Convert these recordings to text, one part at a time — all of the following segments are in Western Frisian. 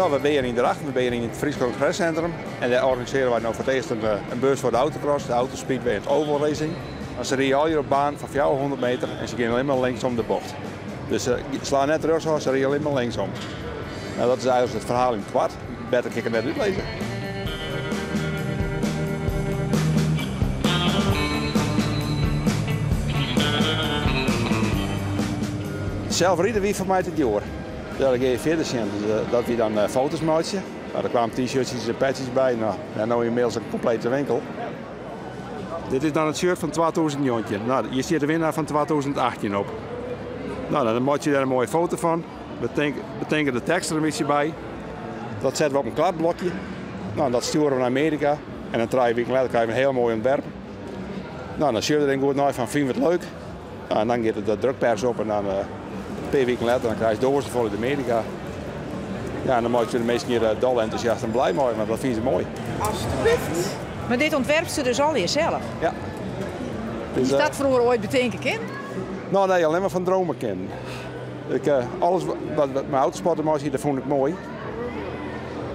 No, we binne hjir yn Drachten, we binne hjir yn it Frysk Kongressintrum en dêr organisearje wy no foar it earst in, eh, in beurs foar de autocross, de Autospeedway en it Oval Racing. Dan se ride allegear op baan fan 400 meter en se gean allinne mar linksom de bocht. Dus se slaan net rjochtsôf, se ride allinne mar linksom. No, dat is eigentlik it ferhaal yn it koart. Better kin ik it net útlizze. Sels ride wie foar my te djoer. Ja, dan gean je fierder sjen. Dus, eh, dat wie dan eh, foto's meitsje. Nou, der kwamen t-shirts en patches by. No, ja, no ynmiddels in komplete winkel. Dit is dan it shirt fan 2019. No, hjir stiet de winnaar fan 2018 op. No, dan meitsje je dêr in moaie foto fan. Betinke de tekst der in bytsje by. Dat sette we op in kladblokje. No, dat stjoere we nei Amearika. En dan trije wiken letter krije we in hiel moai ûntwerp. No, dan sjogge we der even goed nei fan fine we it leuk. No, en dan giet it de drukpers op en dan eh, in pear wiken letter dan krijst doazen fol út Amearika. Ja, en dan meitsje we de minsken hjir eh, dol entûsjast en blij mei, want dat fine se moai. Alsjeblieft. Mar dit ûntwerpst dus allegear sels? Ja. Dus, Is dat froeger oait betinke kind? No, nee, allinne mar fan drome kinnen. Ik, eh, alles wat mei autosport te meitsjen, dat fûn ik moai.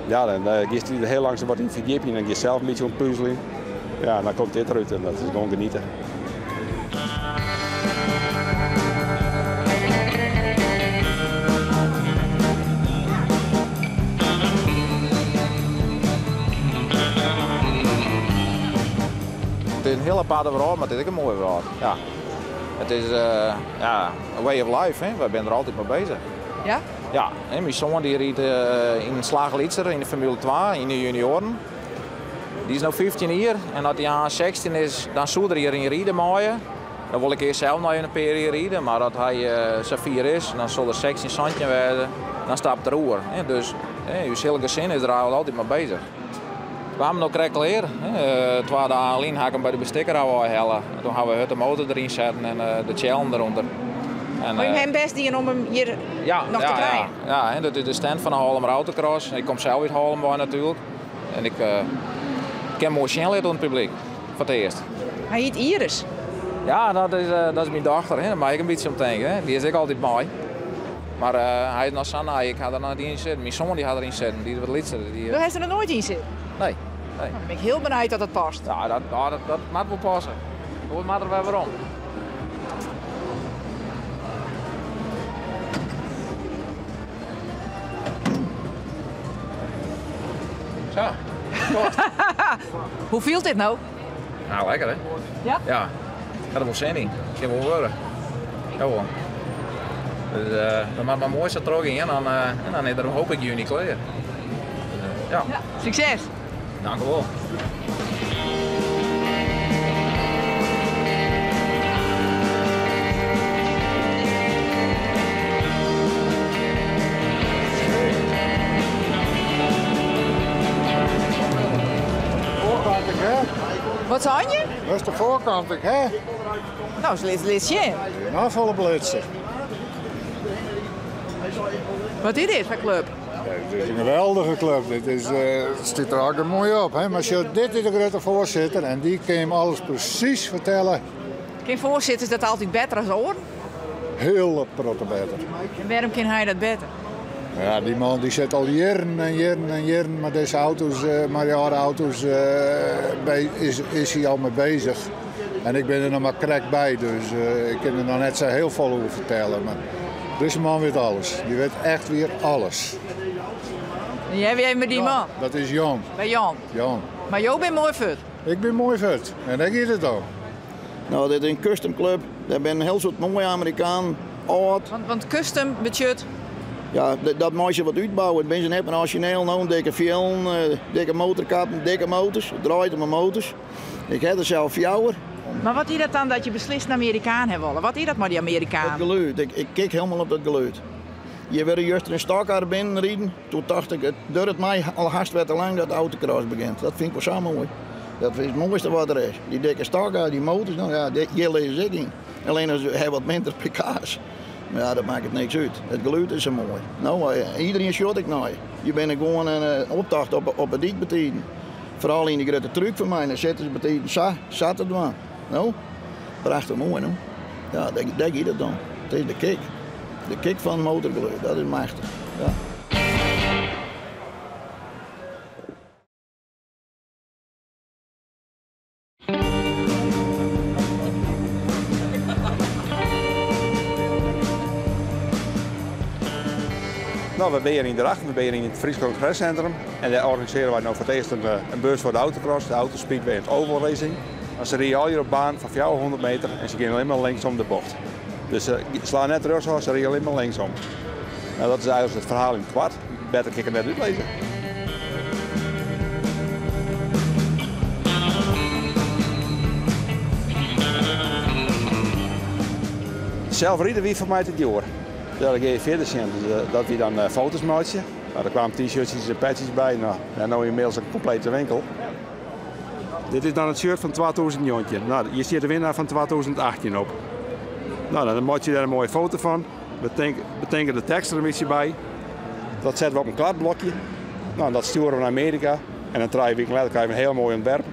Ja, dan uh, giest der hiel langsom wat yn ferdjipjen en giest sels in bytsje oan it puzeljen. Ja, en dan komt dit derút en dat is gewoan genieten. It is in hiel aparte wrâld, mar it is ek in moaie wrâld. Ja. It is uh, ja, a way of life, hè. Wy binne der altyd mei beuzich. Ja? Ja, hè, myn soan dy rydt uh, yn slach lytser yn de Formule 2, yn de junioaren. Dy is no 15 jier en as hy aanst 16 is, dan soe er hjir yn ride meie. Dan wol ik earst sels noch in pear jier ride, mar as hy uh, safier is, dan sil er 16, 17 wêze, dan stapt er oer. Hè. Dus hè, ús hiele gesin is der altyd mei beuzich. We hawwe him no krekt klear. Twa dagen lyn ha ik him by de bestikker ôfhelle. Doe hawwe we hurd de motor deryn setten en de tsjellen derûnder. En, Mar jim hawwe bêst dien om him hjir ja, noch ja, te krijen? Ja, ja, dat is de stand fan de Haarlemmer Autocross. Ik kom sels út Haarlem wei natuerlik. En ik uh, kin moai sjen litte oan it publyk, foar it earst. Hy hjit Iris. Ja, dat is, uh, dat is myn dochter. Hè. Dêr mei ik in bytsje om tinke. Hè. Dy is ek altyd mei. Mar uh, hy is noch sa nij, ik ha der noch net yn sitten. Myn soan dy hat deryn sitten, dy is wat lytser. Dy, Do hast der noch noait yn sitten? Nee. nee. Nou, dan bin ik hiel benijd dat dat past. Ja, dat, dat, dat, dat moat wol passe. Oars moat er wer werom. Sa. Hoe fielt dit no? Nou, lekker hè? Ja? Ja. Ik ha der wol sin yn. Kin wol wurde. Jawol. Dus uh, dat moat mar moai sa trochgean, dan, uh, en dan is er hoop ik juny klear. Dus, uh, ja. ja. Sukses! Dank u wol. Wat sei je? Dat is de foarkant, ik, hè? No, lit, lit sjen. Nou, folle blitser. Wat is dit foar klup? Ja, dit is in geweldige klup. Dit is, uh, stiet der hartstikke moai op. Hè? Mar sjoch, dit is de grutte foarsitter en dy kin jim alles presys fertelle. Kin foarsitters dat altyd better as oaren? Hiel protte better. En wêrom kin hy dat better? Ja, dy man dy sit al jierren en jierren en jierren mei dizze auto's, eh, mei dy âlde auto's, eh, is, is hy al mei beuzich. En ik bin der noch mar krekt by, dus eh, ik kin der noch net sa hiel folle oer fertelle. Mar dizze man wit alles. Dy wit echt wier alles. En jij wie mei dy man? Dat is Jan. By Jan? Jan. Mar jo binne moai fuort? Ik bin moai fuort. En dêr giet it om. No, dit is in custom club. Dêr binne in hiel soad moaie Amerikanen, âld. Want, want custom betsjut? Ja, dat meitsje wat útbouwe. It binne se net mear orizjineel no. Dikke fiellen, eh, dikke motorkappen, dikke motors. It draait om de motors. Ik ha der sels fjouwer. Mar wat is dat dan dat je beslist in Amerikaan ha wolle? Wat is dat mei dy Amerikanen? It gelûd. Ik, ik kik hielendal op dat gelûd. Hjir wurde juster in stockcar binnen riden. Doe tocht ik, it duorret my al hast wer te lang dat de autocross begjint. Dat fyn ik wol sa moai. Dat is it moaiste wat der is. Dy dikke stockcar, dy motors, no ja, hjir lizze se ek yn. Allinne se ha wat minder pk's. Mar ja, dat makket niks út. It gelûd is sa moai. No, eh, iderien sjocht ek nei. Je binne gewoan in eh, optocht op, op 'e dyk betiden. Foaral yn dy grutte truck fan my, dan sitte se betiden sa, sa te dwaan. No, prachtich moai, no. Ja, dêr, dêr giet it om. It is de kick. De kick fan motorgelûd, dat is machtich. Ja. No, we binne hjir yn Drachten, we binne hjir yn it Frysk Kongressintrum en dêr organisearje wy no foar it earst in, eh, in beurs foar de autocross, de Autospeedway en it Oval Racing. Se ride allegear op baan fan 400 meter en se gean allinne mar linksom de bocht. Dus se slaan net rjochtsom, se ride allinne mar linksom. No, dat is eigentlik it ferhaal yn it koart. Better kin ik it net útlizze. Sels ride wie foar my te djoer. Ja, dan gean je fierder sjen. Dus, dat wie dan foto's meitsje. No, der kwamen t-shirts en patches by. No, en no ynmiddels in komplete winkel. Dit is dan it shirt fan 2019. No, hjir stiet de winnaar fan 2018 op. No, dan meitsje je dêr in moaie foto fan. Betinke de tekst der in bytsje by. Dat sette we op in kladblokje. No, dat stjoere we nei Amearika. En dan 3 wiken letter krije we in hiel moai ûntwerp.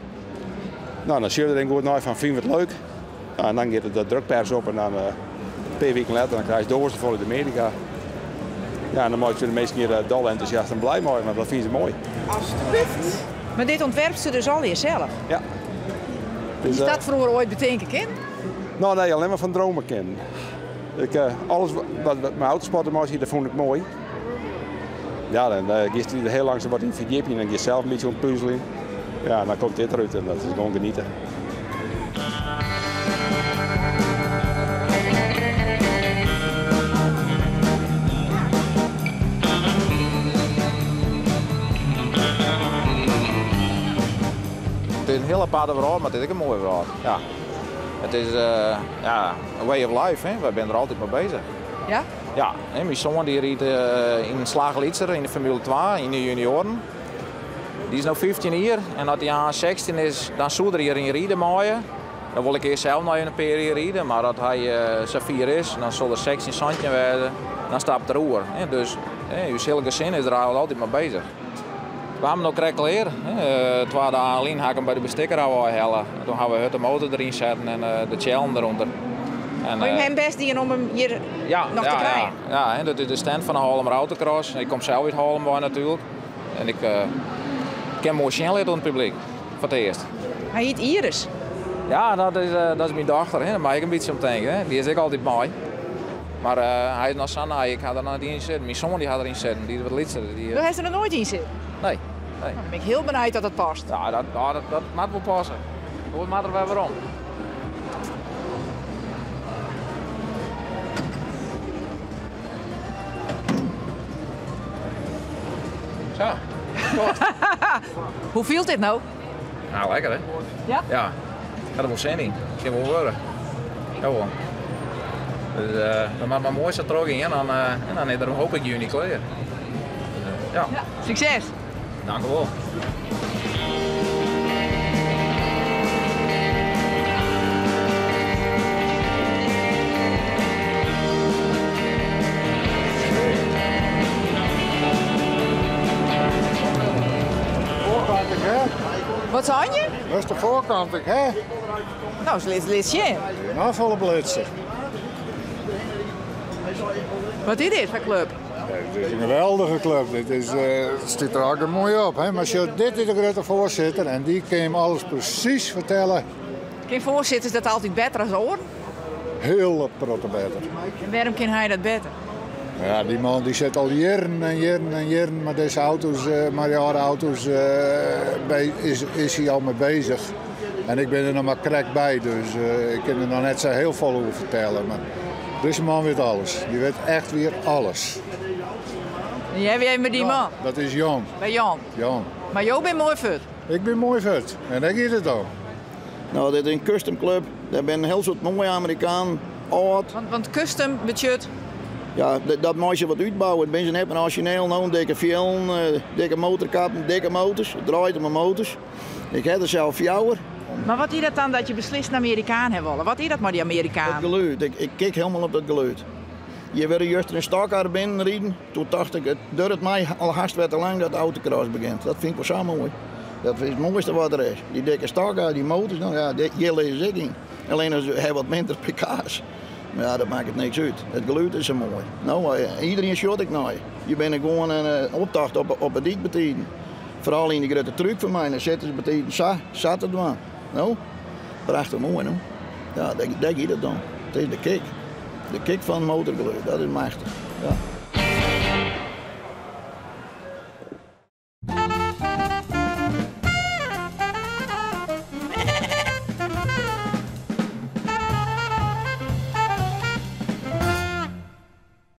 No, dan sjogge we der goed nei fan fine we it leuk. No, en dan giet it de drukpers op en dan in pear wiken letter dan krijst doazen fol út Amearika. Ja, en dan meitsje we de minsken hjir dol entûsjast en blij mei, want dat fine se moai. Alsjeblieft. Mar dit ûntwerpst dus allegear sels? Ja. Dus, Is dat froeger oait betinke kind? No, nee, allinne mar fan drome kinnen. Ik, alles wat mei autosport te meitsjen hie, dat fûn ik moai. Ja, dan giest der hiel langsaam wat yn ferdjipjen en dan giest sels in bytsje oan puzeljen. Ja, en dan komt dit derút en dat is gewoan genieten. It is in hiel aparte wrâld, mar it is ek in moaie wrâld. Ja. It is ja, a way of life, hè. Wy binne der altyd mei beuzich. Ja? Ja, hè, myn soan dy rydt yn in slach lytser yn de Formule 2, yn de junioaren. Dy is no 15 jier en as hy aanst 16 is, dan soe er hjir yn ride meie. Dan wol ik earst sels noch even in pear jier ride, mar as hy safier is, dan sil er 16, 17 wêze, dan stapt er oer. Hè. Dus hè, ús hiele gesin is der eigentlik altyd mei beuzich. We hawwe him no krekt klear. 2 dagen lyn ha ik him by de bestikker ôfhelle. Toen hawwe we hurd de motor deryn setten en de tsjellen derûnder. En, oh, je hawwe bêst dien om him hjir ja, noch te krijen? Ja, ja, dat is de stand fan de Haarlemmer Autocross. Ik kom sels út Haarlem wei natuerlik. En ik kin moai sjen litte oan it publyk, foar it earst. Hy hjit Iris. Ja, dat is myn dochter. Hè. Dêr mei ik in bytsje om tinke. Hè. Dy is ek altyd mei. Mar hy is noch sa nij, ik ha der noch net yn sitten. Myn soan dy hat der yn sitten, dy is wat lytser. Dy, Do hast der noch noait yn sitten? Nee. Nee. Dan bin ik hiel benijd dat dat past. Ja, dat moat wol passe. Oars moat er wer werom. Zo. Hoe fielt dit no? Nou, lekker hè? Ja? Ja. Ik ha der wol sin yn. Kin wol wurde. Ja wol. Dus dat moat mar moai sa trochgean, en dan is er hoop ik juny klear. Dus, ja. Ja, sukses! Dank u wol. Wat sei je? Dat is de foarkant, ik hè? No, lit sjen. No, folle blitzer. Wat is dit foar klup? Dit is in geweldige klup. Dit is, stiet der hartstikke moai op. Hè? Mar sjoch, dit is de grutte foarsitter en dy kin him alles presys fertelle. Kin foarsitters dat altyd better as oaren? Hiel protte better. En wêrom kin hy dat better? Ja, dy man dy sit al jierren en jierren en jierren mei dizze auto's, mei dy âlde auto's, is hy al mei beuzich. En ik bin der noch mar krekt by, dus ik kin der noch net sa hiel folle oer fertelle. Mar dizze man wit alles. Dy wit echt wier alles. En jij wie mei dy man? Dat is Jan. By Jan? Jan. Mar jo binne moai fuort? Ik bin moai fuort. En dêr giet it om. No, dit is in custom club. Dêr binne in hiel soad moaie Amerikanen, âld. Want custom betsjut? Ja, dat mei se wat útbouwe. It binne se net mear orizjineel no. Dikke fielen, dikke motorkappen, dikke motors. It draait om de motors. Ik ha der sels 4. Mar wat is dat dan dat je beslist in Amerikaan ha wolle? Wat is dat mei dy Amerikanen? It gelûd. Ik kik hielendal op dat gelûd. Je wurde juster in stockcar binnen riden. Toen tocht ik, it duorret my al hast wer te lang dat de autocross begjint. Dat fyn ik wol sa moai. Dat is it moaiste wat der is. Dy dikke stockcar, dy motors, no ja, hjir lizze se ek yn. Allinne se ha wat minder pk's. Mar ja, dat makket niks út. It gelûd is sa moai. No, iderien sjocht ek nei. Je binne gewoan in optocht op 'e dyk betiden. Foaral yn dy grutte truck fan my, dan sitte se betiden sa te dwaan. No, prachtich moai, no. Ja, dêr giet it om. It is de kick. De kick fan it motorgelûd, dat is machtich. Ja.